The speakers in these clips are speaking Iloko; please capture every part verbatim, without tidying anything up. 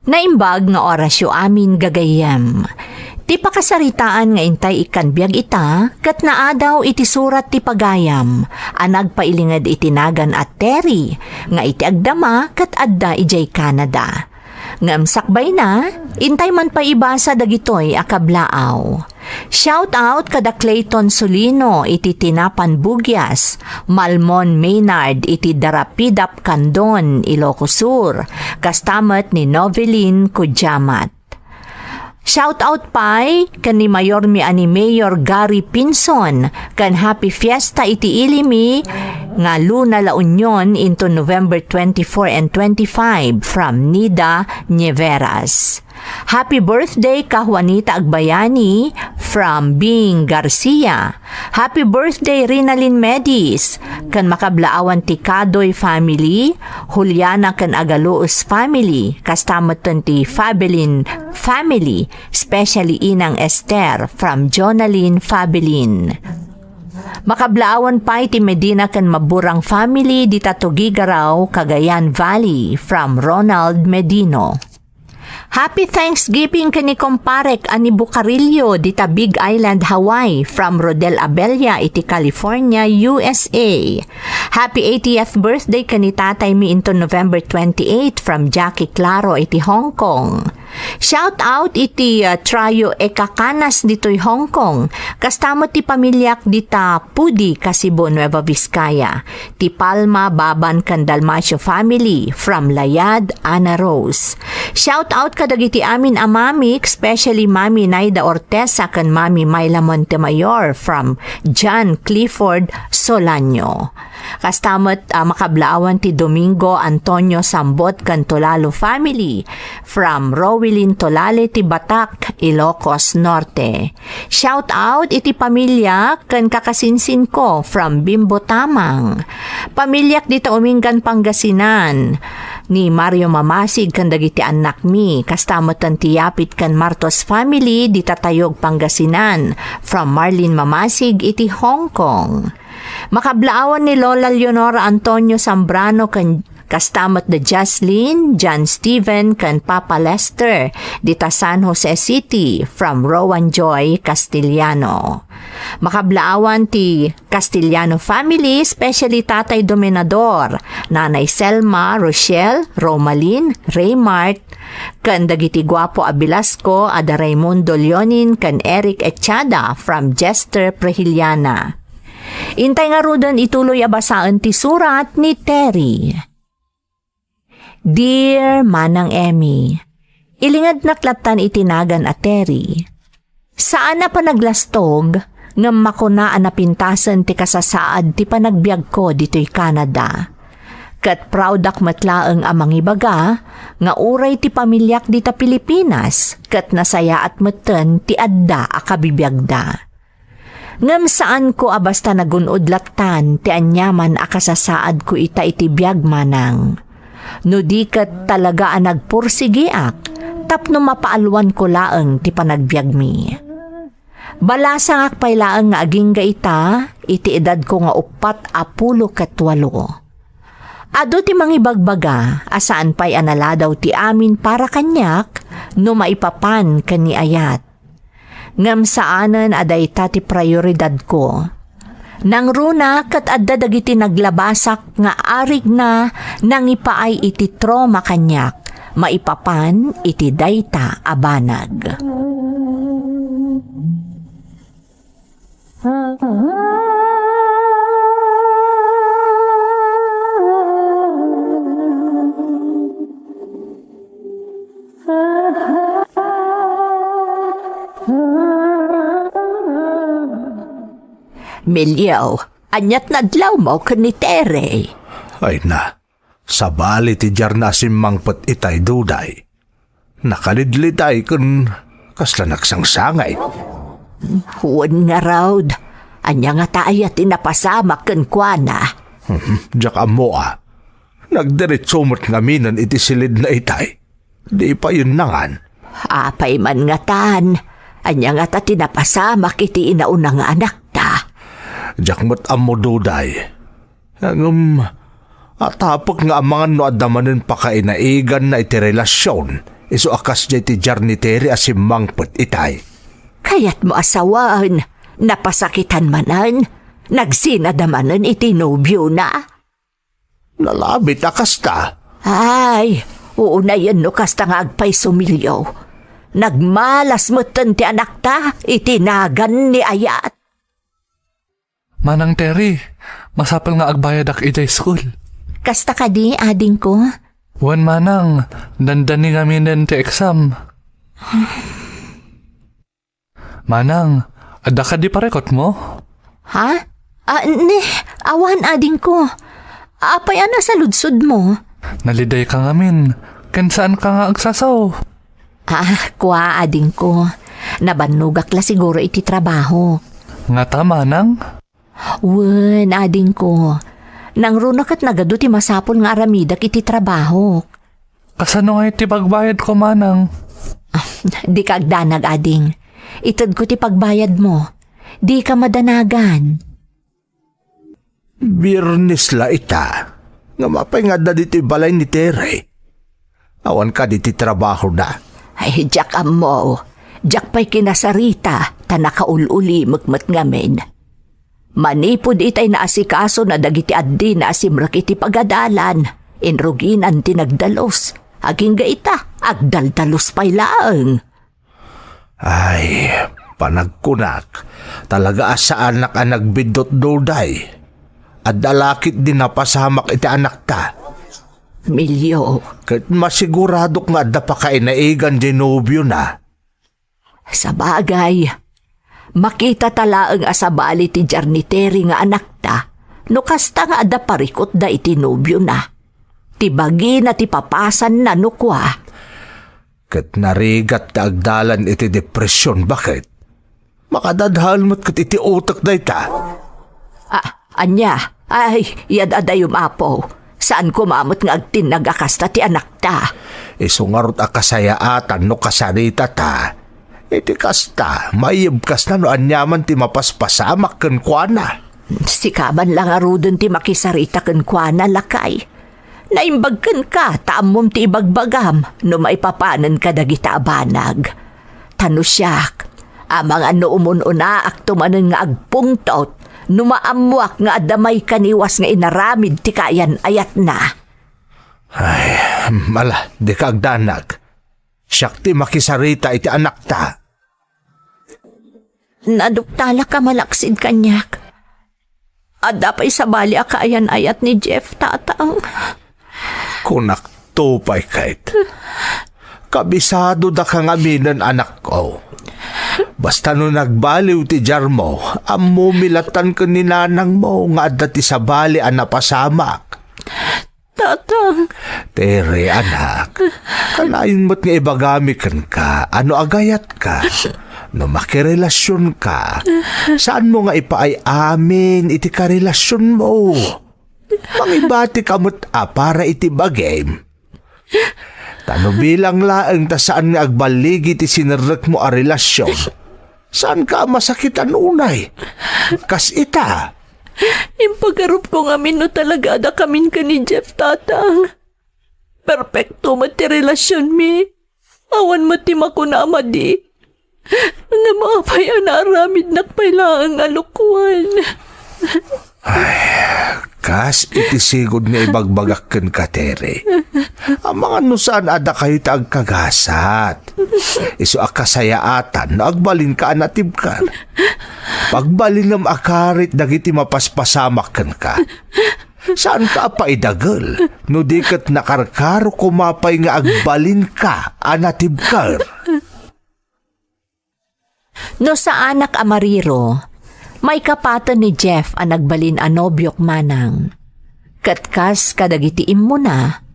Naimbag nga orasyo amin gagayyem. Ti pakasaritaan nga intay ikkan biag ita, ket naadaw iti surat ti pagayam, a nagpailinged iti nagan a Terry, nga iti agdama ket adda idiay Canada. Ngem sakbayna, intay man pay ibasa dagitoy a kablaaw. Shout out kada Clayton Solino iti Tinapan Bugias, Malmon Maynard iti Darapidap Candon, Ilocos Sur, kasta met ni Novelin Kudiamat. Shout out pay ken ni Mayormi a ni Mayor Gary Pinson, ken happy fiesta iti ilimi nga Luna La Union into November twenty-four and twenty-five from Nida Nieveras. Happy birthday ka Juanita Agbayani from Bing Garcia. Happy birthday Rinalyn Medis ken makablaawan ti Kadoy family, Juliana ken Agaluos family, kasta metten ti Fabelin family, especially Inang Esther from Jonalyn Fabelin. Makablaawan pay ti Medina ken Maburang family dita Tugigaraw, Cagayan Valley from Ronald Medino. Happy Thanksgiving ken ni komparek a ni Bucarillo dita Big Island, Hawaii from Rodel Abella iti California, U S A. Happy eightieth birthday ken ni tatay mi into November twenty-eight from Jackie Claro iti Hong Kong. Shout out iti, uh, Trio Ekakanas ditoy Hong Kong. Kasta met ti pamiliak dita Pudi, Kasibo, Nueva Vizcaya. Ti Palma, Baban, ken Dalmacio family from Layad, Ana Rose. Shout out kadagiti amin a mamik, especially Mami Naida Ortesa ken Mami Myla Montemayor from John Clifford Solano. Kasta met, ah, makablaawan ti Domingo Antonio Sambot ken Tolalo family from Rowilyn Tolale ti Batak, Ilocos Norte. Shout out iti pamilya ken kakasinsinko from Bimbo Tamang. Pamiliak dita Umingan, Pangasinan, ni Mario Mamasig ken dagiti annakmi, kasta metten ti Yapit ken Martos family dita Tayog, Pangasinan, from Marlene Mamasig iti Hong Kong. Makablaawan ni Lola Leonora Antonio Zambrano ken kasta met da Jaslyn, John Steven, ken Papa Lester, dita San Jose City, from Rowan Joy Castellano. Makablaawan ti Castellano family, especially Tatay Dominador, Nanay Selma, Rochelle, Romalyn, Raymart, ken dagiti guapo a Velasco, a da Raymundo Leonin, ken Eric Echada from Jester Prehiliana. Intay ngaruden ituloy a basaen ti surat ni Terry. Dear Manang Emmy, ilingednak lattan iti nagan a Terry. Saan a panaglastog, ngem makuna a napintasen ti kasasaad ti panagbiagko ditoy Canada. Ket proudak met laeng a mangibaga nga uray ti pamiliak dita Pilipinas ket nasayaat metten ti adda a kabibiagda. Ngem saanko a basta nagun-od lattan ti aniaman a kasasaadko ita iti biag, manang. No di ket talaga a nagpursigiak tapno mapaalwanko laeng ti panagbiagmi. Balasangak pay laeng nga agingga ita iti edadko nga uppat a pulo ket walo. Adu ti mangibagbaga a saan pay a naladaw ti amin para kaniak no maipapan ken ni ayat. Ngem saanen a dayta ti prioridadko. Nangruna ket adda dagiti naglabasak nga arigna nangipaay iti trauma kaniak maipapan iti dayta a banag. Melio, aniat nadlawmo ken ni Terry? Ay na, sabali ti diarna a simmangpet itay, Duday. Nakalidlitay ken kasla nagsangsangay. Wen ngarud, ania ngata aya ti napasamak kenkuana? Hmm, diak ammo a. Nagdiretso met ngaminen iti silidna itay. Di pay yun nangan. Apay man ngatan, ania ngata ti napasamak iti inauna nga anakta? Diak met ammo, Duday. Ngem, atapek nga amangan no adda manen pakainaiganna iti relasyon Isu a kasdiay ti jarniteri a simmangpet itay. Kayatmo a sawen, napasakitan manen, nagsinada manen iti nobiona? Nalabit a kasta. Ay, unayen no kasta nga agpayso, Emilio. Nagmalas metten ti anakta iti nagan ni ayat. Manang Terry, masapul nga agbayadak idiay school. Kasta kadi, adingko? Wen, manang, dandani ngaminen ti exam. Manang, adda kadi parekutmo? Ha? Ah, ne, awan, adingko. Apay a nasaludsodmo? Nalidayka ngamin, ken saanka nga agsasaw. Ah, kua, adingko. Nabannogak la siguro iti trabaho. Ngata, manang? Wen, adingko. Nangruna ket nagadu ti masapul nga aramidek iti trabahok. Kasano ngay ti pagbayadko, manang? Ah, dika agdanag, ading. Itedko ti pagbayadmo. Dika madanagan. Biernes la ita. Ngem apay nga adda ditoy balay ni Tere? Awan kadi ti trabahona? Ay, diak ammo. Diak pay kinasarita, ta nakaul-ulimek met ngamin. Manipud itay naasikasona dagiti addina a simrek iti pagadalan, inruginan ti nagdalus. Agingga ita, agdaldalus pay laeng. Ay, panagkunak, talaga a saanak a nagbiddutduday. Adda la ketdi napasamak iti anakta. Emilio. Ket masiguradok nga adda pakainaigan diay nobiona. Sabagay, makitata laeng a sabali ti jarniteri nga anakta no kasta nga adda parikutda iti nobiona. Ti bagina ti papasanna no kua. Ket narigat ta agdalan iti depresion, baket? Makadadhael met ket iti utek dayta. Ah, ania? Ay, yad-adayom, Apo. Saan koma met nga agtinnag a kasta ti anakta. Isu ngarud a kasayaatan no kasaritata. Iti kasta, maiyebkasna no aniaman ti mapaspasamak kenkuana. Sika man la ngaruden ti makisarita kenkuana, lakay. Naimbag kenka ta ammom ti ibagbagam no maipapanen kadagita a banag. Ta no siak, amangan no umun-unaakto manen nga agpungtot no maammoak nga adda maikaniwas nga inaramid ti kaayan-ayatna. Ay, ala, dika agdanag. Siak ti makisarita iti anakta. Naduktalak a malaksid kaniak. Adda pay sabali a kaayan-ayat ni Jeff, Tatang. Kunakto pay ket. Kabisadodaka ngaminen, anakko. Basta no nagbaliw ti diarmo, ammomi lattan ken ni nanangmo nga adda ti sabali a napasamak. Tatang. Tere, anak, kanayon met nga ibagami kenka a no agayatka, no makirelasionka, saanmo nga ipaay amin iti karelasionmo. Mangibatika met a para iti bagim. Ta no bilang laeng ta saan nga agballigi ti sinerrekmo a relasion, saanka a masakitan unay? Kas ita. Impagarupko ngamin no talaga a dakamin ken ni Jeff, Tatang. Perpekto met ti relasionmi. Awan met ti makuna a madi. Ngem apay a naaramidnak pay laeng a lokoen? Ay, kas iti sigud nga ibagbagak kenka, Tere. Amangan no saan a dakayo ti agkagasat. Isu a kasayaatan no agbalinka a natibker. Pagbalinem a karit dagiti mapaspasamak kenka. Saanka a paidagel no di ket nakarkaro koma pay nga agbalinka a natibker. No saanak a mariro, maikapaten ni Jeff a nagbalin a nobiok, manang. Ket kas kadagiti immuna,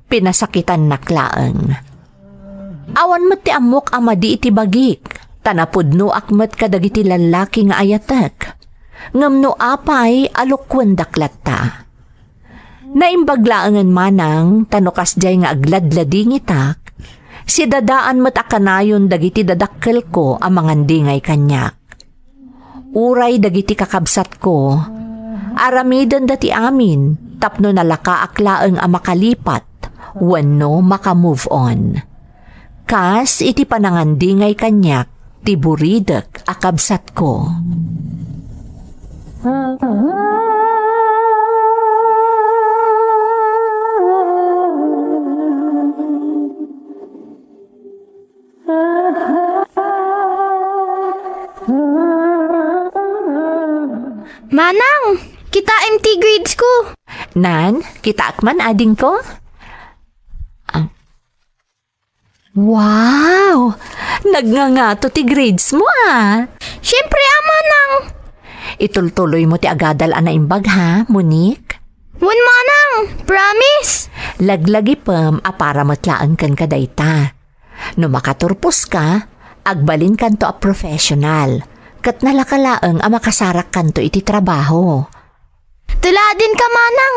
pinasakitannak laeng. Awan met ti ammok a madi iti bagik, ta napudnoak met kadagiti lallaki nga ayatek. Ngem no apay a lokoendak latta. Naimbag laengen manang ta no kasdiay nga agladladingitak, sidadaan met a kanayon dagiti dadakkelko a mangandingay kaniak. Uray dagiti kakabsatko, aramidenda ti amin tapno nalakaak laeng a makalipat wenno maka-move on. Kas iti panangandingay kaniak ti buridek a kabsatko. Manang, kitaem ti grades ko. Nan, kitaak man, adingko. Ah. Wow! Nagngangato ti grades mo, ah. Siyempre, a, Manang. Itultuloy mo ti agadal a naimbag, ha, Monique? Wen, Manang. Promise. Laglagipem a para met laeng kenka dayta. No makaturpos ka, agbalinkanto a professional, ket nalaka laeng a makasarakkanto iti trabaho. Tuladinka, Manang.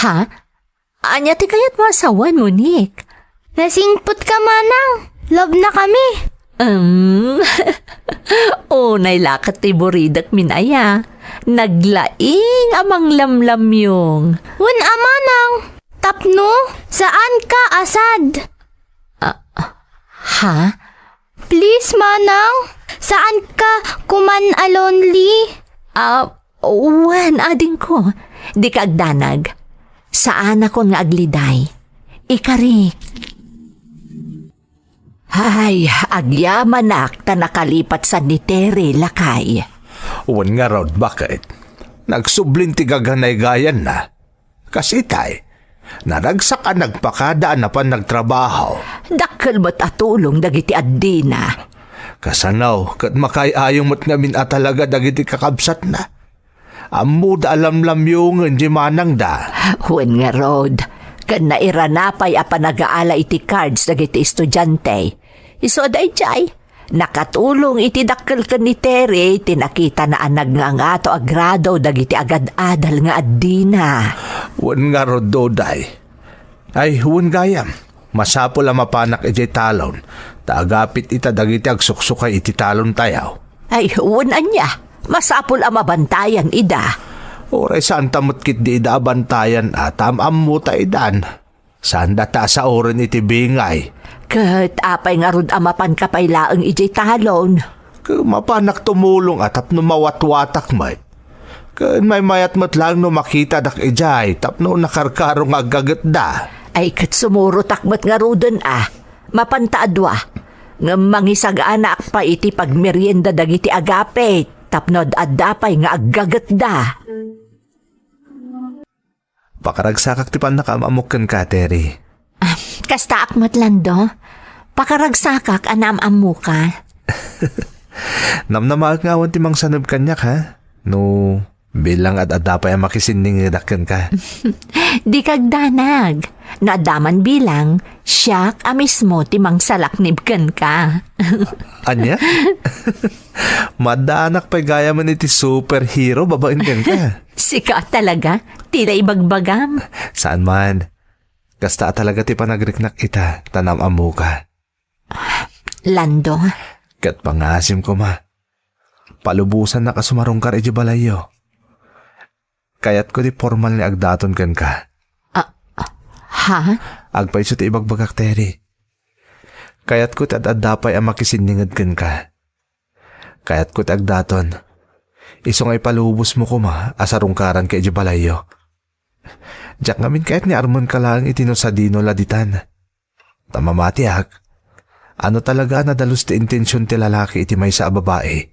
Ha? Ania ti kayatmo a sawen, Monique? Nasingpet ka, Manang. Love na kami. Um, unay la ket ti buridek min aya. Naglaing a manglamlamyong. Wen a, Manang. Tapno saan ka a sad. Ah, ha? Please, Manang. Saan ka kuman a lonely? Ah, wen, adingko. Dika agdanag. Saanakon nga agliday. Ikarik. Ay, agyamanak ta nakalipat san ni Terry, lakay. Wen ngarud, baket? Nagsublin ti gaganaygayanna. Kas itay, naragsak a nagpakada a napan nagtrabaho. Dakkel met a tulong dagiti addina. Kasano, ket makaay-ayo met ngamin a talaga dagiti kakabsatna. Ammoda a lamlamyongen diay manangda. Wen ngarud, ken nairana pay a panagaala iti cards dagiti estudiante. Isu a daydiay, nakatulong iti dakkel ken ni Terry ti nakitana a nagngangato a grado dagiti agad-adal nga addina. Wen ngarud, Doday. Ay, wen gayam, masapul a mapanak idiay talon, ta agapit ita dagiti agsuksukay iti talontayo. Ay, wen ania, masapul a mabantayan ida. Uray saanta met ketdi ida a bantayan a ta am-ammota idan. Saandata a saoren iti bingay. Ket apay ngarud a mapanka pay laeng idiay talon? Ket mapanak tumulong a tapno mawatwatak met. Ken maymayat met laeng no makitadak idiay tapno nakarkaro nga aggagetda. Ay, ket sumurotak met ngaruden a. Mapanta a dua. Ngem mangisaganaak pay iti pagmerienda dagiti agapit tapno ad-adda pay nga aggagetda. Pakaragsakak ti pannakaam-ammok kenka, Terry. Ah, kastaak met, Lando. Pakaragsakak a naam-ammoka. Namnamaek nga awan ti mangsaneb kaniak, ha? No bilang ad-adda pay a makisinningedak kenka. Dika agdanag. No adda man bilang, siak a mismo ti mangsalaknib kenka. Ania? Maddaanak pay gayamen iti superhero babaen kenka. Sika talaga, ti la ibagbagam. Saan man. Kasta a talaga ti panagriknak ita, ta naam-ammoka. Lando. Ket pangasim koma. Palubosannak a sumarungkar idiay balayyo. Kayatko ti pormal nga agdaton kenka. Ah, ha? Agpayso ti ibagbagak, Terry. Kayatko ti ad-adda pay a makisinninged kenka. Kayatko ti agdaton. Isu nga ipalubosmo koma a sarungkaranka idiay balayyo. Diak ngamin kayat nga armenka laeng iti no sadino la ditan. Ta mamatiak, ano talaga a nadalus ti intension ti lalaki iti maysa a babai.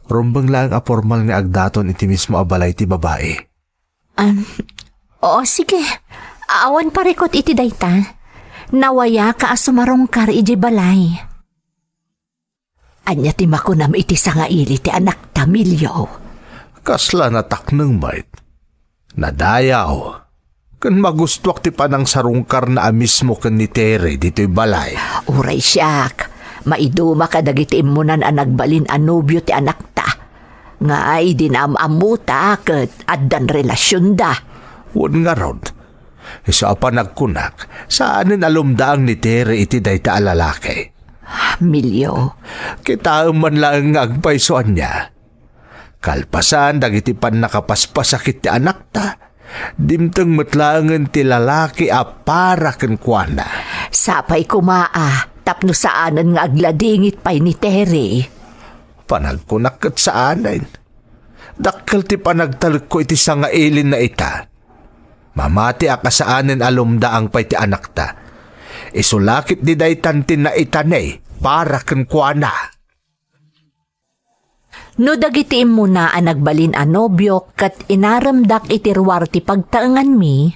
Rumbeng laeng a pormal nga agdaton iti mismo a balay ti babai. Am, oo, sige. Awan parikut iti dayta. Nawayaka a sumarungkar idiay balay. Ania ti makunam iti sangaili ti anakta, Emilio? Kasla natakneng met. Nadayaw. Ken magustuak ti panangsarungkarna a mismo ken ni Terry ditoy balay. Uray siak, maiduma kadagiti immunan a nagbalin a nobio ti anakta. Nga idi naam-ammota ket addan relasionda. Wen ngarud, isu a panagkunak, saanen a lumdaang ni Terry iti dayta a lalaki. Emilio. Kitaem man laeng nga agpayso ania. Kalpasan dagiti pannakapaspasakit ti anakta, dimteng met laengen ti lalaki a para kenkuana. Sapay koma a, tapno saanen nga agladingit pay ni Terry. Panagkunak ket saanen. Dakkel ti panagtalekko iti sangailinna ita. Mamatiak a saanen a lumdaang pay ti anakta. Isu la ketdi daytan ti naitani para kenkuana. No dagiti immuna a nagbalin a nobiok ket inaremdak iti ruar ti pagtaenganmi,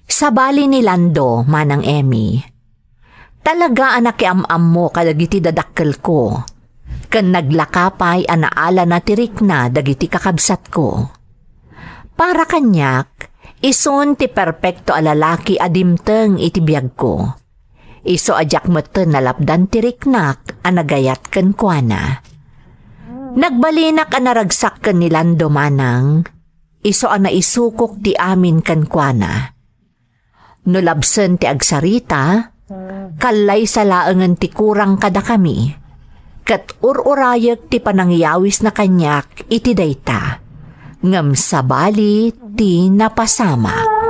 sabali ni Lando, Manang Emmy. Talaga a nakiam-ammo kadagiti dadakkelko, ken naglaka pay a naalana ti rikna dagiti kakabsatko. Para kaniak, isun ti perpekto a lalaki a dimteng iti biagko. Isu a diak metten nalapdan ti riknak a nagayat kenkuana. Nagbalinak a naragsak ken ni Lando manang, isu a naisukok ti amin kenkuana. No labsen ti agsarita, kallaysa laengen ti kurang kadakami, ket ur-urayek ti panangyawisna kaniak iti dayta, ngem sabali ti napasamak.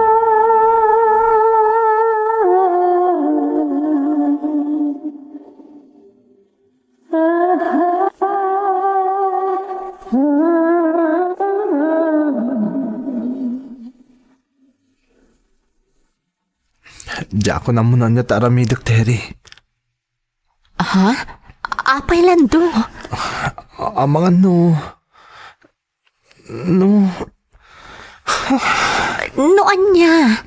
Diakon ammo no ania ti aramidek, Terry. Ha? Apay, Lando? A-, amangan no, no. No ania?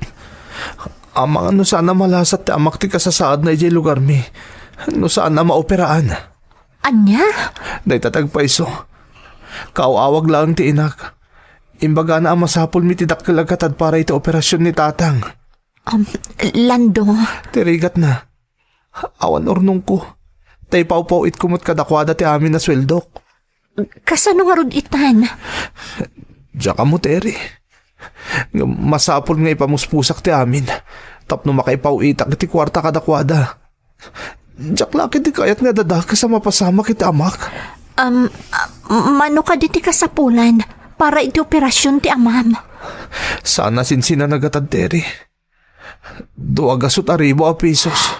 Amangan no saan a malasat ti amak ti kasasaadna idiay lugarmi. No saan a maoperaan. Ania? Dayta ti agpayso. Kaaw-awag laeng ti inak. Imbagana a masapulmi ti dakkel a gatad para iti operasion ni tatang. Um, Lando. Ti rigatna. Awan urnongko. Ta ipawpaw-itko met kadakuada ti amin a sueldok. Kasano ngarud itan? Diak ammo, Terry. Ngem masapul nga ipamuspusak ti amin tapno makaipaw-itak iti kuarta kadakuada. Diak la ketdi kayat nga adadakes a mapasamak iti amak. Um, ah, mano kadi ti kasapulan para iti operasion ti amam? Saan a sinsinanagatad, Terry. Dua gasut a ribu a pesos.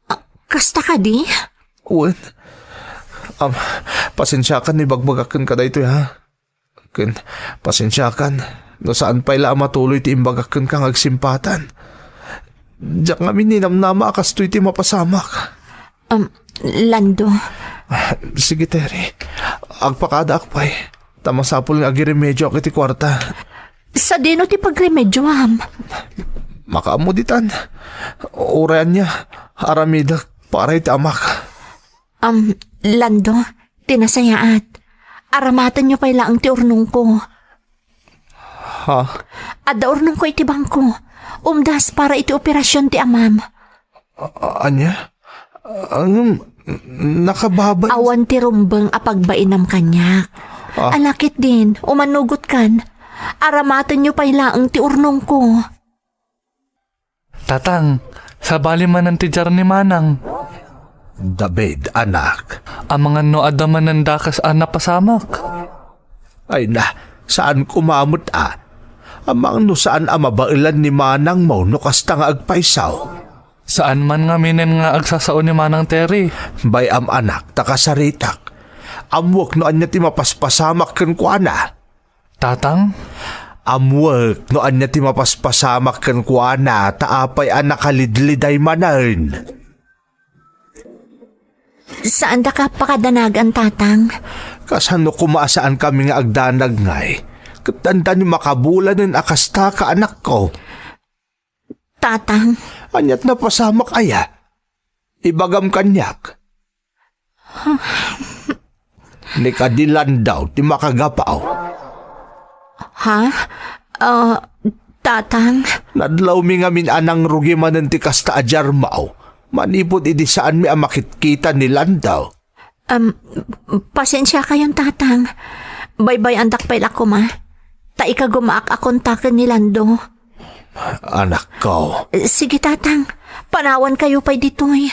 Ah, kasta kadi? Wen. Am, pasensiakan no ibagbagak kenka daytoy, ha? Ken, pasensiakan no saan pay la a matuloy ti imbagak kenka nga agsimpatan. Diak ngamin ninamnama a kastoy ti mapasamak. Um, Lando. Ah, sige, Terry. Agpakadaak pay. Ta masapul nga agiremedioak iti kuarta. Sadino ti pagremedioam? Makaammo ditan. Uray ania, aramidek para iti amak. Um, Lando, ti nasayaat. Aramatenyo pay laeng ti urnongko. Ha? Adda urnongko iti bangko. Umdas para iti operasion ti amam. A-, ania? Ngem, nakababay. Awan ti rumbeng a pagbainam kaniak. Ah. Ala ketdin, umanugotkan. Aramatenyo pay laeng ti urnongko. Tatang, sabali manen ti diar ni Manang. David, anak. Amangan no adda manen dakes a napasamak. Ay na, saan koma met a. Amangan no saan a mabaelan ni manangmo no kasta nga agpayso. Saan man ngaminen nga agsasao ni Manang Terry. Bay-am, anak, ta kasaritak. Ammoek no ania ti mapaspasamak kenkuana. Tatang? Ammoek no ania ti mapaspasamak kenkuana ta apay a nakalidliday manen. Saandaka pakadanagan, Tatang. Kasano koma a saankami nga agdanag ngay? Ket dandani makabulanen a kasta ka, anakko. Tatang. Ania ti napasamak aya? Ibagam kaniak. Ni kadi Landaw ti makagapaw. Ha? Ah, Tatang? Nadlawmi ngamin a nangrugi manen ti kasta a diarmaw manipud idi saanmi a makitkita ni Landaw. Am, pasensiakayon, Tatang. Baybay-andak pay la koma. Ta ikagumaak a kontaken ni Lando. Anakko. Sige, Tatang. Panawankayo pay ditoy.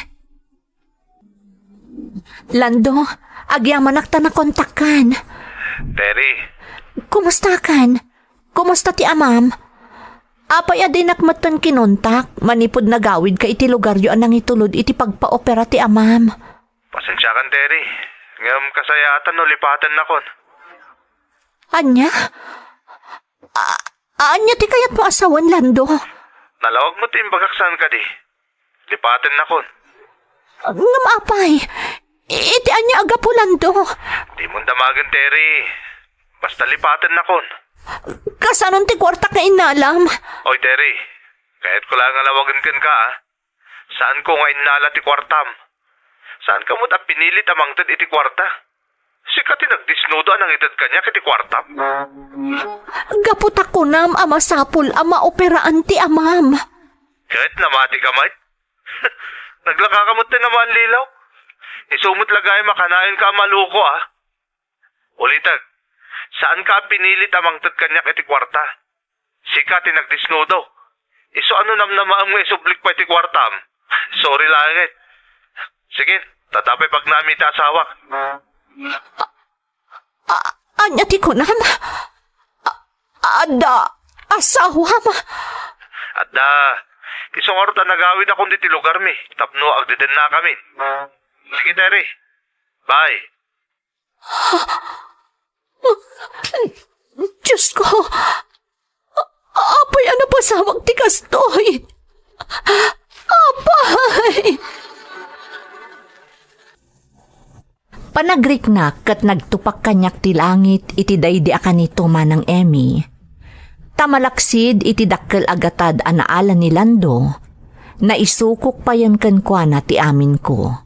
Lando, agyamanak ta nakontakkan. Terry. Kumustakan? Kumusta ti amam? Apay a dinak metten kinontak manipud nagawidka iti lugaryo a nangitulod iti pagpaopera ti amam? Pasensiakan, Terry. Ngem kasayaatan no lipatennakon. Ania? A-, ania ti kayatmo a sawen, Lando? Nalawag met ti imbagak saan kadi. Lipatennakon. Ngem apay, iti ania a gapu, Lando? Dimon damagen, Terry. Basta lipatennakon. Kasanon ti kuartak nga innalam? Oy, Terry, kayatko laeng a lawagen kenka, a. Saanko nga innala ti kuartam. Saanka met a pinilit a mangted iti kuarta. Sika ti nagdisnudo a nangited kaniak iti kuartam. Gapu ta kunam a masapul a maoperaan ti amam. Ket namatika met? Naglakaka met ti namallilaw. Isu met la gayam a kanayon ka a maluko, a. Ulitek, saanka a pinilit a mangted kaniak iti kuarta. Sika ti nagdisnudo. Isu a no namnamaem nga isublik pay ti kuartam. Sorry laengen. Sige, ta adda pay pagnami ti asawak. A-, ania ti kunam? A-, adda asawam? Adda. Isu ngarud a nagawidakon ditoy lugarmi tapno agdedennakamin. Sige, Terry. Bye. Diosko, a-, apay a napasamak ti kastoy? Apay! Panagriknak ket nagtupak kaniak ti langit iti daydi a kanito, Manang Emmy. Ta malaksid iti dakkel a gatad a naala ni Lando, naisukok payen kenkuana ti aminko.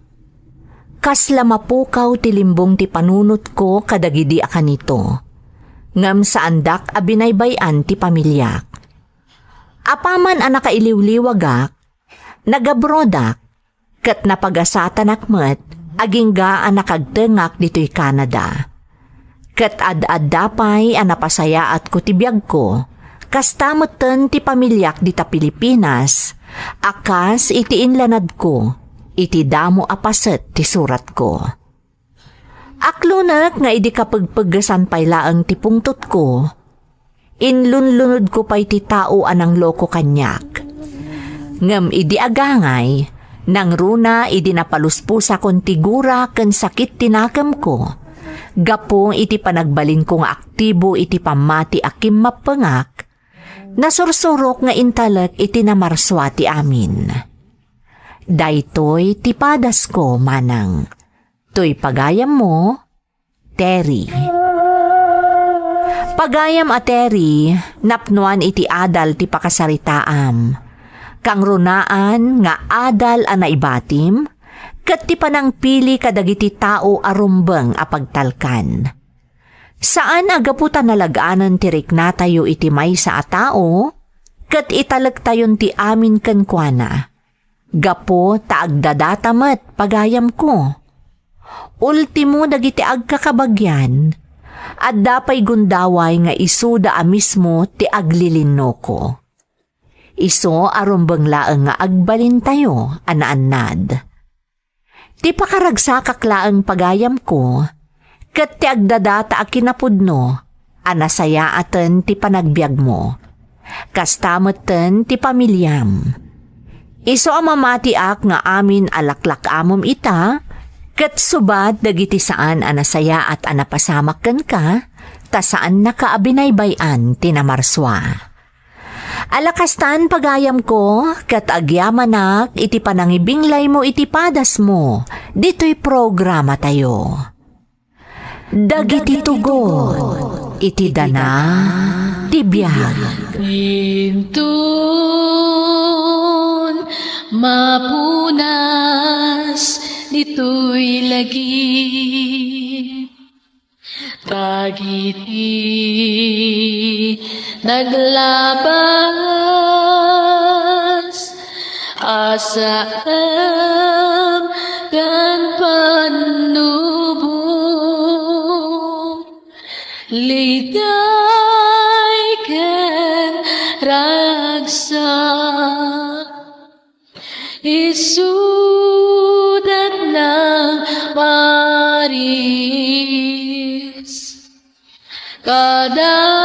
Kasla mapukaw ti limbong ti panunotko kadagidi a kanito, ngem saandak a binaybay-an ti pamiliak. Apaman a nakailiwliwagak, nagabrodak, ket napagasatanak met agingga a nakagtengak ditoy Canada. Ket ad-adda pay a napasayaatko ti biagko, kasta metten ti pamiliak dita Pilipinas, a kas iti inlanadko iti damo a paset ti suratko. Aklonek nga idi kapegpeggesan pay laeng ti pungtotko, inlunlunodko pay ti tao a nangloko kaniak. Ngem idi agangay, nangruna idi napaluspusakon ti gura ken sakit ti nakemko, gapu iti panagbalinko nga aktibo iti pammati a kimmappengak, nasursurok nga intalek iti namarsua ti amin. Daytoy ti padasko, Manang. Toy pagayammo, Terry. Pagayam a Terry, napnoan iti adal ti pakasaritaam. Kangrunaan nga adal a naibatim, ket ti panangpili kadagiti tao a rumbeng a pagtalkan. Saan a gapu ta nalag-anen ti riknatayo iti maysa a tao, ket italektayon ti amin kenkuana. Gapu ta agdadata met, pagayamko. Ultimo dagiti agkakabagian, adda pay gundaway nga isuda a mismo ti aglilinnoko. Isu a rumbeng laeng nga agbalintayo a naannad. Ti pakaragsakak laeng, pagayamko, ket ti agdadata a kinapudno a nasayaaten ti panagbiagmo. Kasta metten ti pamiliam. Isu a mamatiak nga amin a laklak-amem ita, ket subat dagiti saan a nasayaat a napasamak kenka, ta saannaka a binaybay-an ti namarsua. Ala kastan, pagayamko, ket agyamanak iti panangibinglaymo iti padasmo ditoy programatayo. Dagiti tugot iti dana ti biag. Inton mapunas ditoy lagip, dagiti naglabas a saem ken pannubo, ligay ken ragsak. Isudat nang paris kadagiti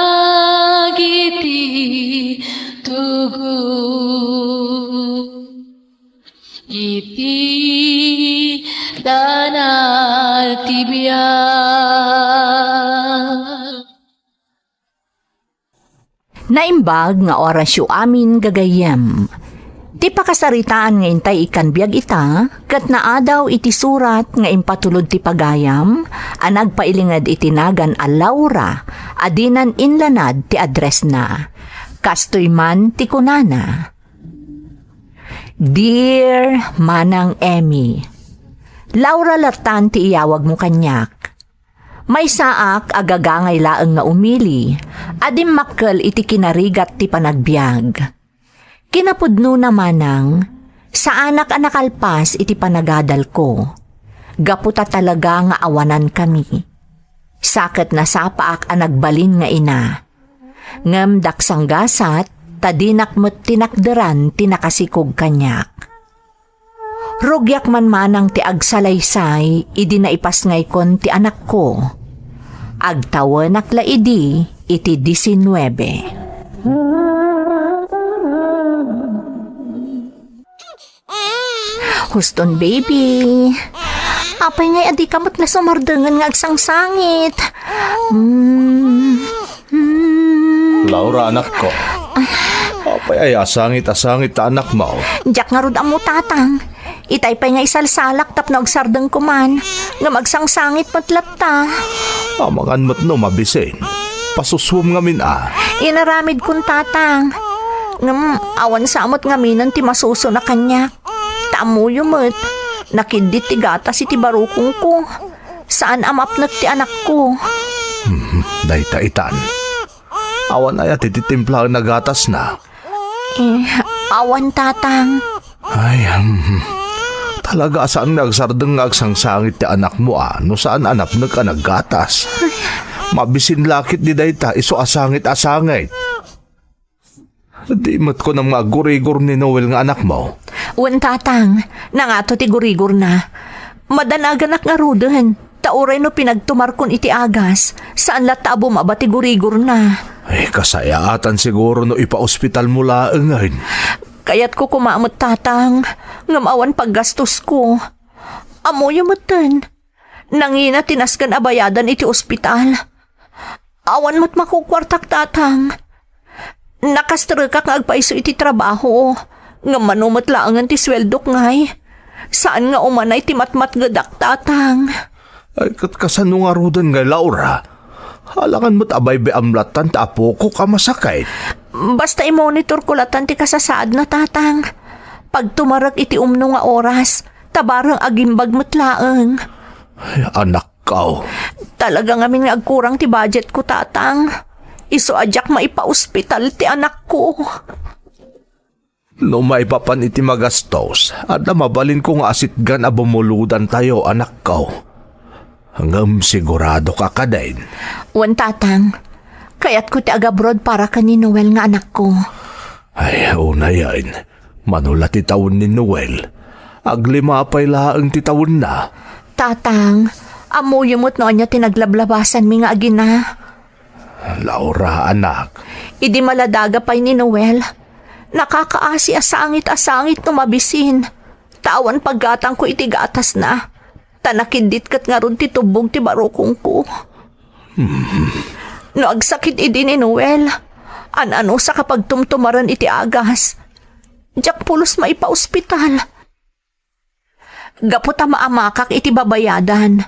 Tana ti biag. Naimbag nga orasyo amin, gagayyem. Ti pakasaritaan nga intay ikkan biag ita, ket naadaw iti surat nga impatulod ti pagayam a nagpailinged iti nagan a Laura a dinan inlanad ti addressna. Kastoy man ti kunana, "Dear Manang Emmy, Laura lattan ti iyawagmo kaniak. Maysaak a gagangay laeng nga umili a dimmakkel iti kinarigat ti panagbiag. Kinapudnona manang, saanak a nakalpas iti panagadalko, gapu ta talaga nga awanankami. Sa ket nasapaak a nagbalin nga ina. Ngem daksanggasat, ta dinak met tinakderan ti nakasikog kaniak. Rugiak man manang ti agsalaysay idi naipasngaykon ti anakko. Agtawenak la idi iti disinnuebe." Houston, baby. Apay ngay a dika met la sumardengen nga agsangsangit? Mm. Mm. Laura, anakko. Apay aya a sangit a sangit ta anakmo? Diak ngarud ammo, Tatang. Itay pay nga isalsalak tapno agsardengko man. Ngem agsangsangit met latta. Amangan met no mabisin. Pasusuem ngamin a. Inaramidkon, Tatang. Ngem awan sa met ngaminen ti masusona kaniak. Ta ammoyo met, nakiddit ti gatas iti barukongko. Saan a mapnek ti anakko. Hmm, dayta itan. Awan aya ti titimplaen a gatasna? Eh, awan, Tatang. Ay, hmm. Talaga a saan nga agsardeng nga agsangsangit ti anakmo a no saan a napnek a naggatas. Mabisin la ket di dayta isu a sangit a sangit. Di met kunam nga aggurigor ni Noel nga anakmo? Wen, Tatang, nangato ti gurigorna. Madanaganak ngaruden, ta uray no pinagtumarkon iti agas, saan latta a bumaba ti gurigorna. Ay, kasayaatan siguro no ipaospitalmo laengen. Kayatko koma met, Tatang, ngem awan paggastosko. Ammoyo metten, nangina ti nasken a bayadan iti ospital. Awan met makukuartak, Tatang. Nakastrekak nga agpayso iti trabaho, ngem mano met laengen ti sueldok ngay. Saan nga umanay ti matmatgedak, Tatang. Ay, ket kasano ngaruden ngay, Laura? Alangan met a baybay-am lattan ti apokok a masakit. Basta imonitorko lattan ti kasasaadna, Tatang. Pagtumarek iti umno nga oras, ta bareng agimbag met laeng. Ay, anak, Kao. Talaga ngamin nga agkurang ti budgetko, Tatang. Isu a diak maipaospital ti anakko. No maipapan iti magastos, adda mabalinko nga asitgan a bumuludantayo, anakko. Ngem siguradoka kadin? Wen, Tatang. Kayatko ti agabroad para ken ni Noel nga anakko. Ay, unayen. Mano la ti tawen ni Noel? Aglima pay laeng ti tawenna. Tatang, ammoyo met no ania ti naglablabasanmi nga agina. Laura, anak. Idi maladaga pay ni Noel, nakakaasi a sangit a sangit no mabisin. Ta awan paggatangko iti gatasna. Ta nakiddit ket ngarud ti tubbog ti barukongko. Hmm. No agsakit idi ni Noel, an-anusak a pagtumtumaren iti agas. Diak pulos maipaospital. Gapu ta maamakak iti babayadan.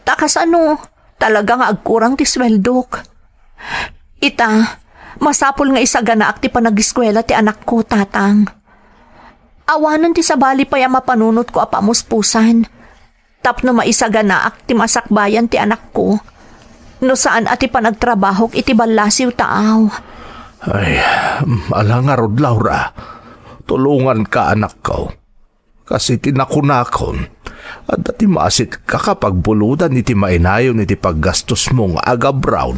Ta kasano, talaga nga agkurang ti sueldok. Ita, masapul nga isaganaak ti panagiskuela ti anakko, Tatang. Awanen ti sabali pay a mapanunotko a pamuspusan. Tapno maisaganaak ti masakbayan ti anakko, no saan a ti panagtrabahok iti ballasiw taaw. Ay, ala ngarud, Laura. Tulonganka, anakko. Kas iti nakunakon, adda ti maasitka a pagbuludan iti mainayon iti paggastosmo nga agabroad.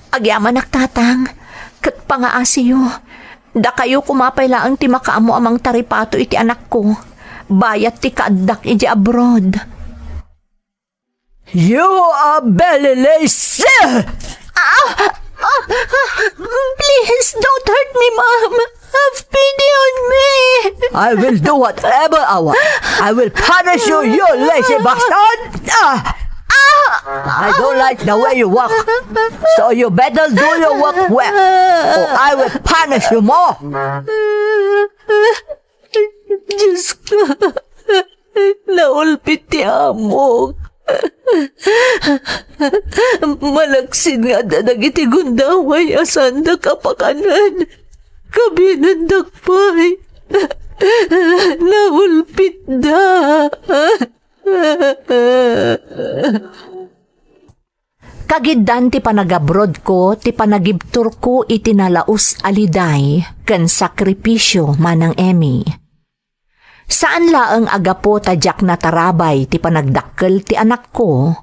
Agyamanak, Tatang, ket pangaasiyo. Dakayo koma pay laeng ti makaammo a mangtaripato iti anakko, bayat ti kaaddak idiay abroad. You are very lazy! Ah! Ah! Ah! Please, don't hurt me, Ma'am. Have pity on me! I will do whatever I want. I will punish you, you lazy bastard! Ah! I don't like the way you walk. So you better do your work well, or I will punish you more. Diyos ko, naulpit ti amok. Malaksid nga adda dagiti gundaway a saandak a pakanen. Kabinendak pay. Naulpitda. Kagiddan ti panagabrodko ti panagibturko iti nalaus a liday ken sakripisio, Manang Emmy. Saan laeng a gapu ta diak natarabay ti panagdakkel ti anakko,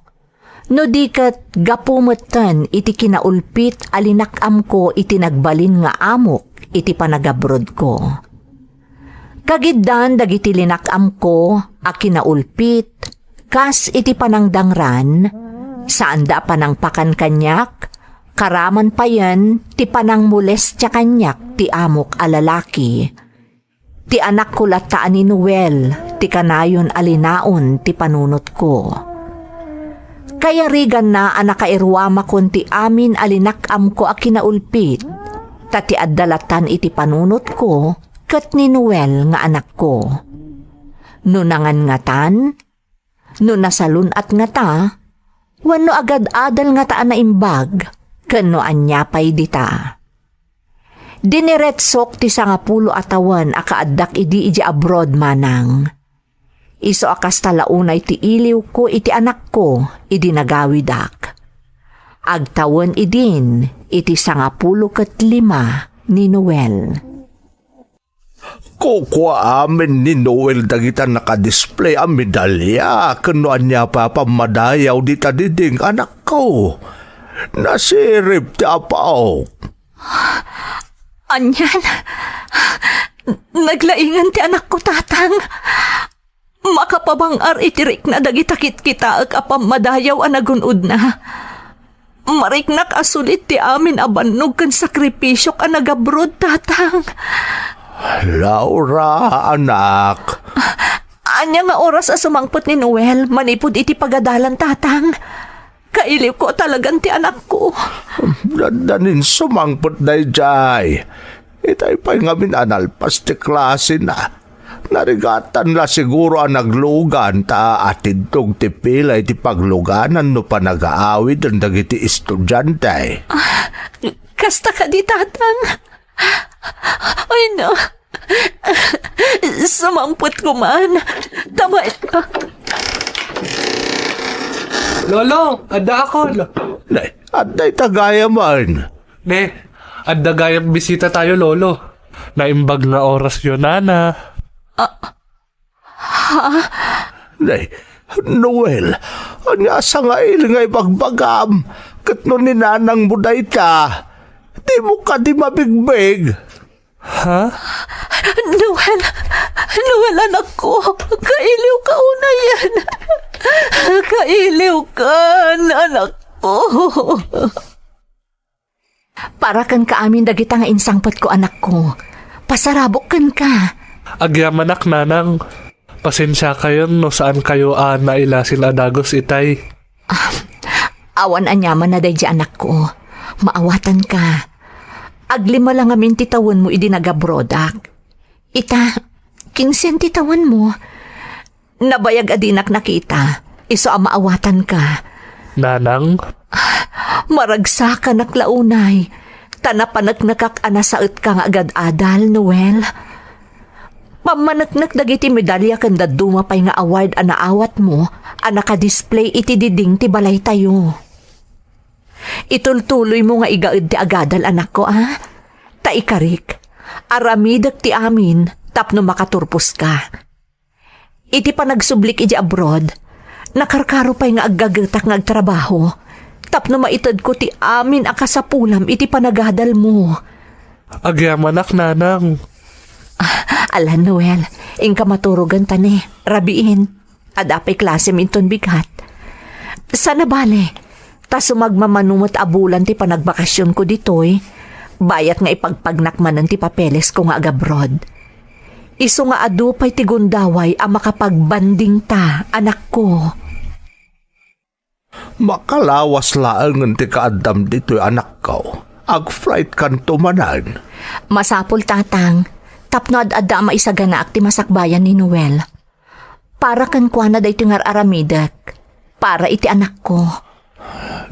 no di ket gapu metten iti kinaulpit a linak-amko iti nagbalin nga amok iti panagabrodko. Kagiddan dagiti linak-amko a kinaulpit, kas iti panangdangran, saanda a panangpakan kaniak, karaman payen ti panangmolestia kaniak ti amok a lalaki. Ti anakko latta a ni Noel ti kanayon a linaon ti panunotko. Kayariganna a nakairuamakon ti amin a linak-amko a kinaulpit, ta ti adda lattan iti panunotko ket ni Noel nga anakko. No nangangatan, no nasalun-at ngata, wenno agad-adal ngata a naimbag, ken no ania pay dita. Diniretsok ti sangapulo a tawen a kaaddak idi idiay abroad, Manang. Isu a kasta la unay ti iliwko iti anakko idi nagawidak. Agtawen idin iti sangapulo ket lima ni Noel. Kukua amin ni Noel dagita nakadisplay a medalya ken no ania pay a pammadayaw dita diding, anakko. Nasirib ti apaw. Anian? Naglaingan ti anakko, Tatang. Makapabang-ar iti rikna dagita kitkitaek a pammadayaw a nagun-odna. Mariknak a sulit ti amin a bannog ken sakripisiok a nagabrod, Tatang. Laura, anak. Ania nga oras a sumangpet ni Noel manipud iti pagadalan, Tatang? Kailiwko talagan ti anakko. Dandanin sumangpet daydiay. Itay pay ngamin a nalpas ti klasena. Narigatan la siguro a naglugan ta atidtog ti pila iti pagluganan no panagaawiden dagiti estudiante. Ah, kasta kadi, Tatang? Ay, no. Sumangpet ko man. Tama. Lolo, adda ako, lo. Nay, adda ita gayam. Ne, adda gayam bisita tayo, Lolo. Naimbag nga oras yo, Nana. Ah, ha? Nay, Noel, ania a sangail nga ibagbagam? Ket no ni nanangmo dayta, dimo kadi mabigbig? Ha? Noel! Noel, anakko! Kailiwka unayen! Kailiwkan, anakko! Para kenka amin dagita nga insangpetko, anakko. Pasarabok kenka. Agyamanak, Nanang. Pasensiakayon no saankayo a nailasin a dagus itay. Ah, awan aniaman a daydi, anakko. Maawatanka. Aglima la ngamin ti tawenmo idi nagabrodak. Ita, kinsen ti tawenmo. Nabayag a dinak nakita. Isu a maawatanka. Nanang? Maragsakanak la unay. Ta napaneknekak a nasaetka nga agad-adal, Noel. Pammaneknek dagiti medalya ken dadduma pay nga award a naawatmo a nakadisplay iti diding ti balaytayo. Itultuloymo nga igaed ti agadal, anakko, a? Ta ikarik, aramidek ti amin tapno makaturposka. Iti panagsublik iti abroad, nakarkaro pay nga aggagetak nga agtrabaho tapno maitedko ti amin a kasapulam iti panagadalmo. Agyamanak, Nanang. Ah, ala, Noel, inka maturogen ta ne, rabiin. Adda pay klasem inton bigat. Sana bale, ta sumagmamano met a bulan ti panagbakasionko ditoy, Bayat nga ipagpagnak manen ti papelesko nga agabroad. Isu nga adu pay ti gundaway a makapagbandingta, anakko. Makalawas laengen ti kaaddam ditoy, anakko. Ag-flightkanto manen. Masapul, Tatang, tapno ad-adda a maisaganaak ti masakbayan ni Noel. Para kenkuana daytoy nga ar-aramidek. Para iti anakko.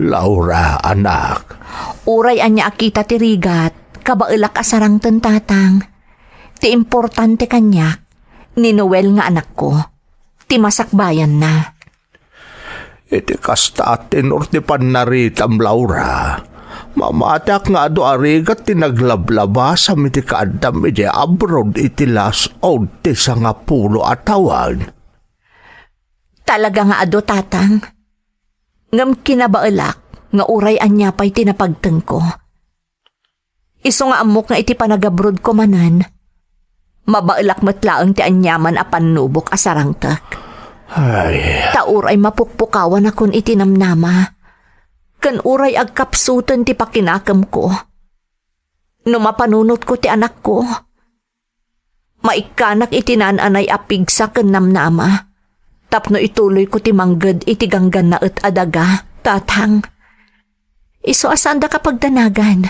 Laura, anak. Uray ania a kita ti rigat, kabaelak a sarangten, Tatang. Ti importante kaniak, ni Noel nga anakko. Ti masakbayanna. Iti kasta a tenor ti pannaritam, Laura, mamatiak nga adu a rigat ti naglablabasam iti kaaddam idiay abroad iti las-ud ti sangapulo a tawen. Talaga nga adu, Tatang. Ngem kinabaelak nga uray ania pay ti napagtengko. Isu nga ammok nga iti panagabrodko manen, mabaelak met laeng ti aniaman a pannubok a sarangtek. Ay. Ta uray mapukpukawanakon iti namnama, ken uray agkapsuten ti pakinakemko. No mapanunotko ti anakko, maikkanak iti naan-anay a pigsa ken namnama tapno ituloyko ti mangged iti ganggannaet a daga, Tatang. Isu a saandak a pagdanagan.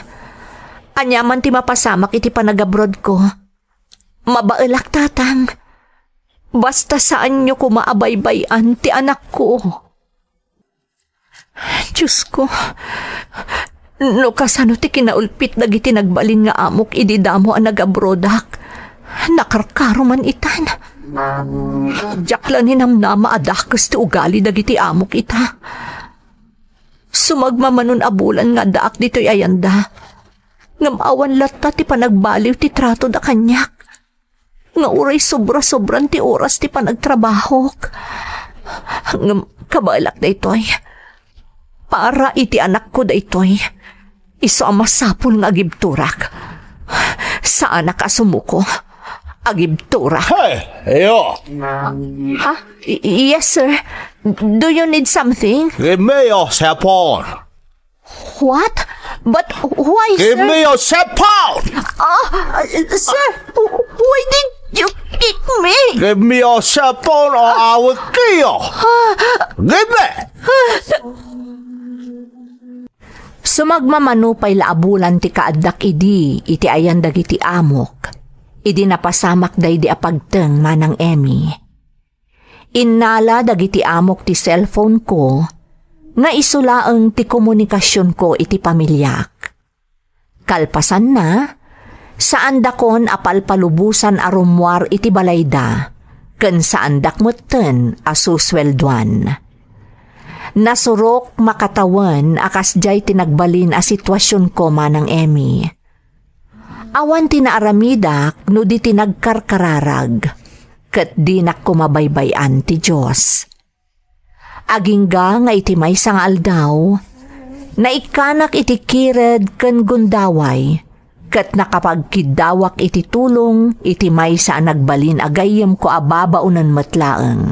Aniaman ti mapasamak iti panagabrodko, mabaelak, Tatang. Basta saanyo koma a baybay-an ti anakko. Diosko, no kasano ti kinaulpit dagiti nagbalin nga amok idi damo a nagabrodak, nakarkaro man itan. Diak la ninamnama a dakes ti ugali dagiti amok ita. Sumagmamanon a bulan nga addaak ditoy ayanda, ngem awan latta ti panagbaliw ti tratoda kaniak. Nga uray sobra-sobran ti oras ti panagtrabahok. Ngem kabaelak daytoy. Para iti anakko daytoy. Isu a masapul nga agibturak. Saanak a sumuko. Agibturak. Hey, iyo! Ha? Y-, yes, sir. Do you need something? Give me your cellphone. What? But why, sir? Give me your cellphone! Ah, sir, why did you kick me? Give me your cellphone or I will kill you! Give me! Sumagmamano pay la a bulan ti kaaddak idi iti ayan dagiti amok, idi napasamak daydi a pagteng, Manang Emmy. Innala dagiti amok ti cellphone-ko nga isu laeng ti komunikasionko iti pamiliak. Kalpasanna, saandakon a palpalubosan a rummuar iti balayda, ken saandak metten a susueldoan. Nasurok makatawen a kasdiay ti nagbalin a situasionko, Manang Emmy. Awan ti naaramidak no di ti nagkarkararag, ket dinak koma baybay-an ti Dios. Agingga nga iti maysa nga aldaw, naikkanak iti kired ken gundaway, ket nakapagkiddawak iti tulong iti maysa a nagbalin a gayyemko a babaonen met laeng.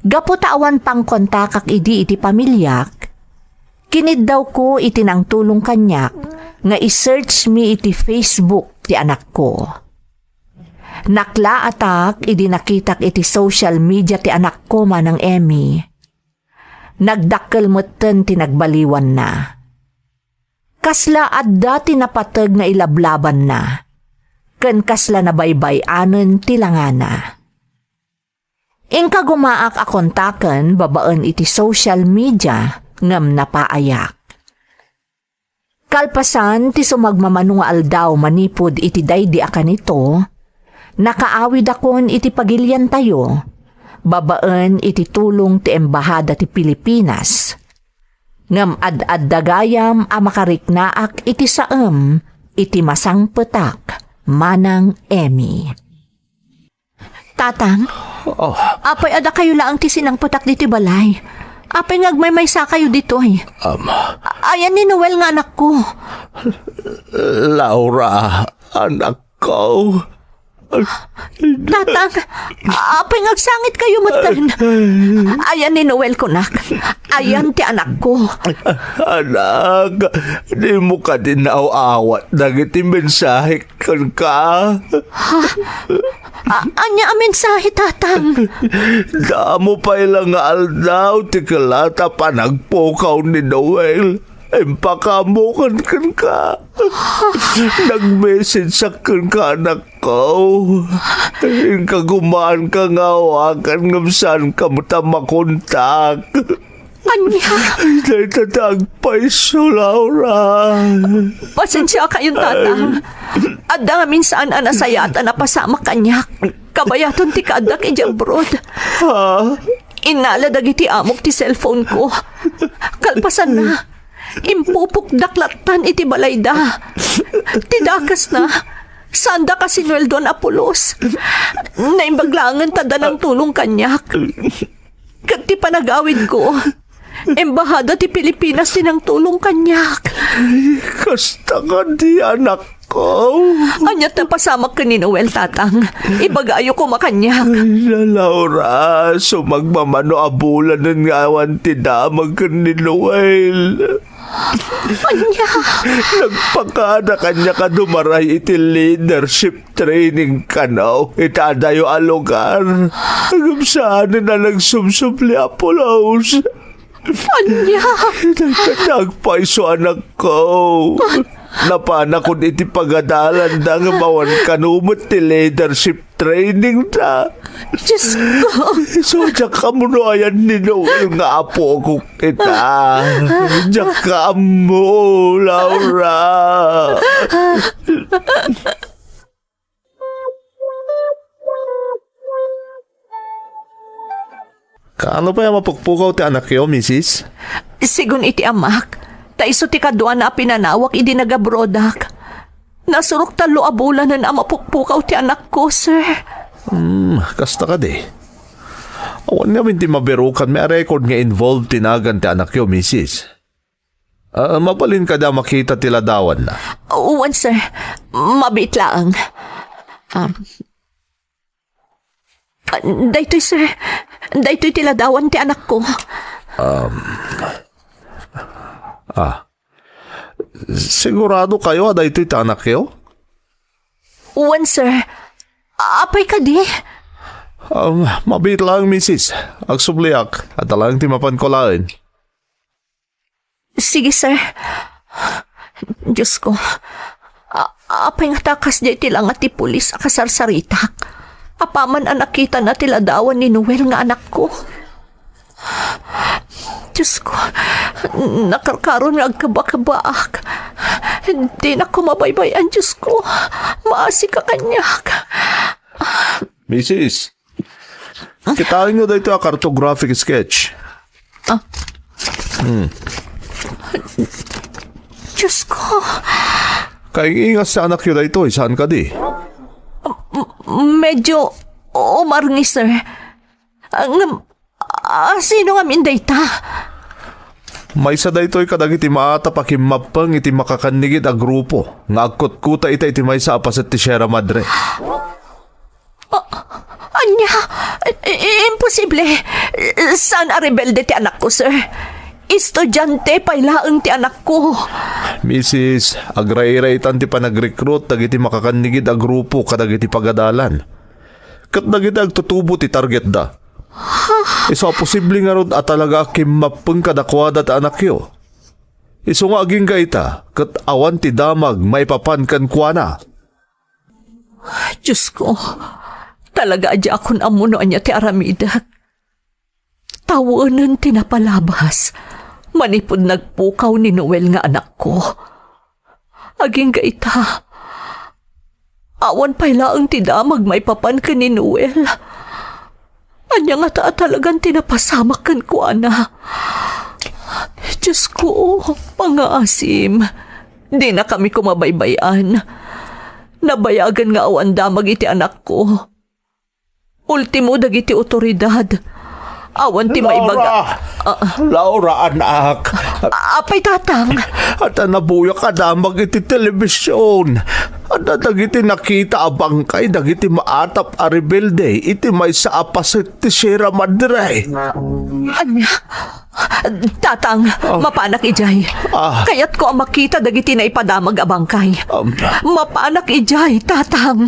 Gapu ta awan pangkontakak idi iti pamiliak, kiniddawko iti nangtulong kaniak nga i-search mi iti Facebook ti anakko. Naklaatak idi nakitak iti social media ti anakko, Manang Emmy. Nagdakkel metten ti nagbaliwanna. Kasla adda ti napateg nga ilablabanna, ken kasla nabaybay-anen ti langana. Inkagumaak a kontaken babaen iti social media ngem napaayak. Kalpasan ti sumagmamano nga aldaw manipud iti daydi a kanito, nakaawidakon iti pagiliantayo babaen iti tulong ti Embahada ti Pilipinas. Ngem ad-adda gayam a makariknaak iti saem iti masangpetak, Manang Emmy. Tatang, Oh, apay a dakayo laeng ti sinangpetak ditoy balay? Apay nga agmaymaysa kayo ditoy? Um, A-, ayan ni Noel nga anakko. Laura, anakko. Tatang, apay nga agsangit kayo metten? Ayan ni Noel kunak. Ayan ti anakko. Anak, dimo kadi naaw-awat dagiti mensahek kenka? Ha? A-, ania a mensahe, Tatang? Damo pay la nga aldaw ti kellat a panagpukaw ni Noel. Impakaammokan kenka. Nag-message-ak kenka, anakko. Inka gumaanka nga awagan ngem saanka met a makontak. Ania? Dayta ti agpayso, Laura. Pasensiakayon, Tatang. Adda ngamin saan a nasayaat a napasamak kaniak. Kabayaton ti kaaddak idiay abroad. Ha? Innala dagiti amok ti cellphone ko. Kalpasanna, impupokdak lattan iti balayda. Ti dakesna, saanda kasinueldoan a pulos. Naimbag laengen ta adda nangtulong kaniak. Ket ti panagawidko, Embahada ti Pilipinas ti nangtulong kaniak. Kasta kadi, anakko. Ania ti napasamak ken ni Noel, Tatang? Ibagayo koma kaniak. Ay, Laura, sumagmamano a bulanen nga awan ti damag ken ni Noel. Ania? Nagpakada kaniak a dumaray iti leadership training kano iti adayo a lugar. Ngem saanen a nagsubsubli a pulos. Ania? Dagiti agpayso, anakko. Napanakon iti pagadalanda ngem awan kano met ti leadership trainingda. Diyos ko. Isu, diak ammo no ayan ni Noel nga apokok ita. Diak ammo, Laura. Kaano pay a mapukpukaw ti anakyo, misis? Sigun iti amak, ta isu ti kaduana a pinanawak idi nagabroadak. Nasurok tallo a bulanen a mapukpukaw ti anakko, sir. Hmm, kasta kadi. Awan ngamin ti mabirukanmi a record nga involved ti nagan ti anakyo, misis. Ah, mabalin kadi a makita ti ladawanna? Wen, sir. Mabiit laeng. Ah, ah, daytoy, sir. Daytoy ti ladawan ti anakko. Um, ah, sigurado kayo a daytoy ti anakyo? Wen, sir. Apay kadi? Um, mabiit laeng, misis. Agsubliak. Adda laeng ti mapan kulaen. Sige, sir. Diyos ko, a-, apay ngata kasdiay ti langa ti pulis a kasarsaritak? Apaman a nakitana ti ladawan ni Noel nga anakko. Diyos ko, nakarkaron nga agkababaak. Dinak koma baybay-an, Diyos ko. Maasika kaniak. Misis, kitaenyo daytoy a cartographic sketch. Ah. Hmm. Diyos ko. Kaing-ingas ti anakyo daytoy, saan kadi? M-, medyo umarngi, sir. Ah, ngem, ah, sino ngamin dayta? Maysa daytoy kadagiti maatap a kimmappeng iti makakannigid a grupo nga agkutkuta ita iti maysa a paset ti Sierra Madre. Ah, ania? I-, i-, imposible. Saan a rebelde ti anakko, sir. Estudiante pay laeng ti anakko. Misis, agrairaitan ti panagrecruit dagiti makakannigid a grupo kadagiti pagadalan. Ket dagiti agtutubo ti targetda. Isu a posible ngarud a talaga a kimmappeng kadakuada ti anakyo. Isu nga agingga ita, ket awan ti damag maipapan kenkuana. Diyos ko, talaga a diakon ammo no ania ti aramidek. Tawenen ti napalabas manipud nagpukaw ni Noel nga anakko. Agingga ita, awan pay laeng ti damag maipapan ken ni Noel. Ania ngata a talagan ti napasamak kenkuana? Diyos ko, pangngaasim. Dinakami koma baybay-an. Nabayagen nga awan damag iti anakko. Ultimo dagiti otoridad. Awan ti maibaga. Laura! Ah. Laura, anak! Apay, Tatang? Adda nabuyak a damag iti telebision. Adda dagiti nakita a bangkay dagiti maatap a rebelde iti maysa a paset ti Sierra Madre. Ania? Tatang, Ah. mapanak idiay. Ah. Kayatko a makita dagiti naipadamag a bangkay. Um. Mapanak idiay, Tatang.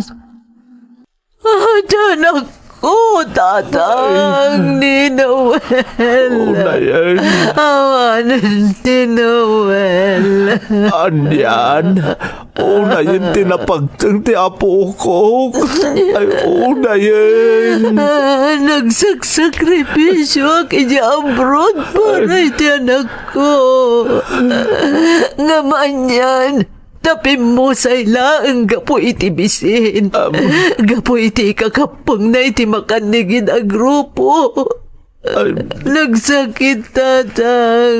Adanakko, Tatang, Ay. ni Noel. Unayen. Awanen ti Noel. Anian? Unayen ti napagteng ti apok. Ay, unayen. Ah, nagsaksakripisyoak idiay abroad para Ay. iti anakko. Ngem anian, ta pimmusay laeng gapu iti bisin, Am. gapu iti ikakappengna iti makannigid a grupo. Ay. Nagsakit, Tatang.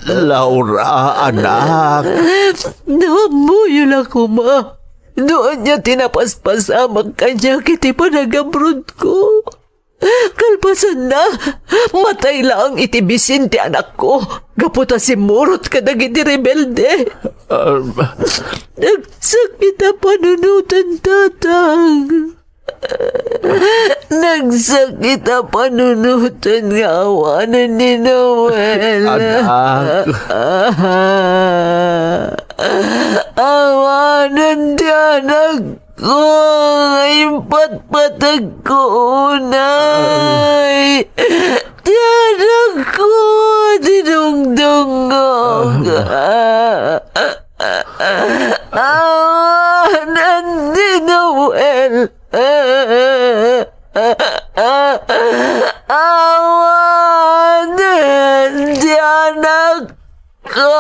Laura, anak. No ammoyo la koma no ania ti napaspasamak kaniak iti panagabrodko. Kalpasanna, matay laeng iti bisin ti anakko gapu ta simmurot kadagiti rebelde. Um. Nagsakit a panunoten, Tatang. Nagsakit a panunoten nga awanen ni Noel. Anak. Awanen ti anakko nga impatpatagko unay. Ti anakko, dinungdungngog. Awanen ni Noel. Awanen ti anakko.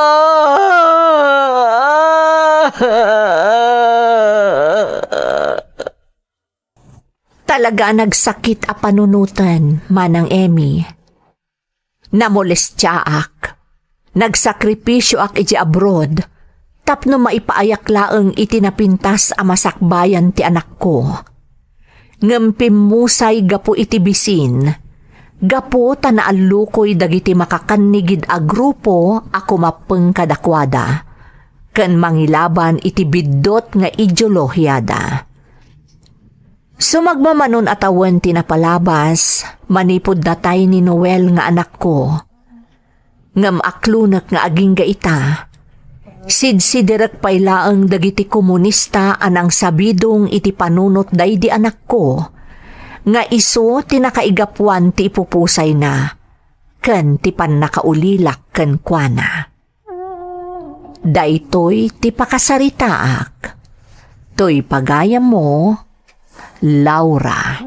Talaga a nagsakit a panunoten, Manang Emmy. Namolestiaak. Nagsakripisioak idiay abroad tapno maipaayak laeng iti napintas a masakbayan ti anakko. Ngem pimmusay gapu iti bisin, gapu ta naallukoy dagiti makakannigid a grupo a kumappeng kadakuada, ken mangilaban iti biddut nga ideolohiada. Sumagmamanon a tawen ti napalabas manipud natay ni Noel nga anakko. Ngem aklonek nga agingga ita, sidsidirek pay laeng dagiti komunista a nangsabidong iti panunot daydi anakko, nga isu ti nakaigapuan ti ipupusayna ken ti pannakaulilak kenkuana. Daytoy ti pakasaritaak. Toy pagayammo, Laura.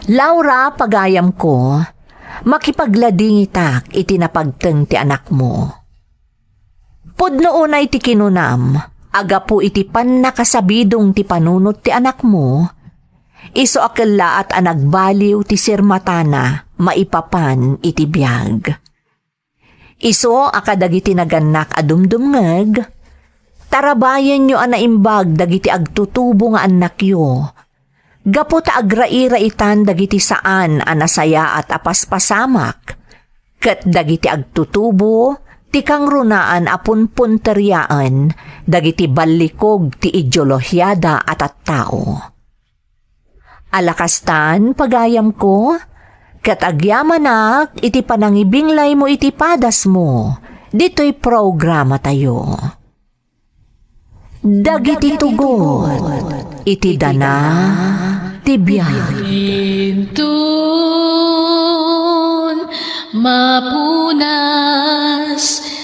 Laura, pagayamko, makipagladingitak iti napagteng ti anakmo. Pudno unay ti kinunam, a gapu iti pannakasabidong ti panunot ti anakmo, isu a kellaat a nagbaliw ti sirmatana maipapan iti biag. Isu a kadagiti nagannak a dumdumngeg, tarabayenyo a naimbag dagiti agtutubo nga annakyo, gapu ta agrairaitan dagiti saan a nasayaat a paspasamak, ket dagiti agtutubo ti kangrunaan a punpunteriaen dagiti ballikog ti ideolohiada a tattao. Ala kastan, pagayamko, ket agyamanak iti panangibinglaymo iti padasmo ditoy programatayo. Dagiti tugot iti dana ti biag. Inton mapunas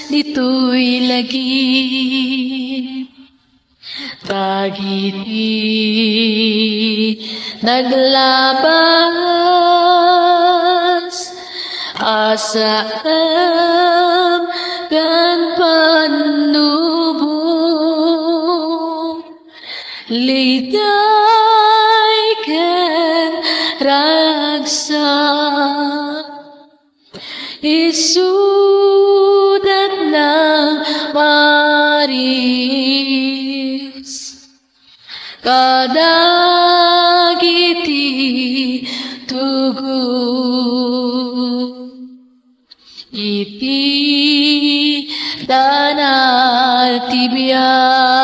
ditoy lagip, dagiti naglabas a saem ken pannubo, ligay ken ragsak. Isudat nang maris kadagiti tugot iti dana ti biag.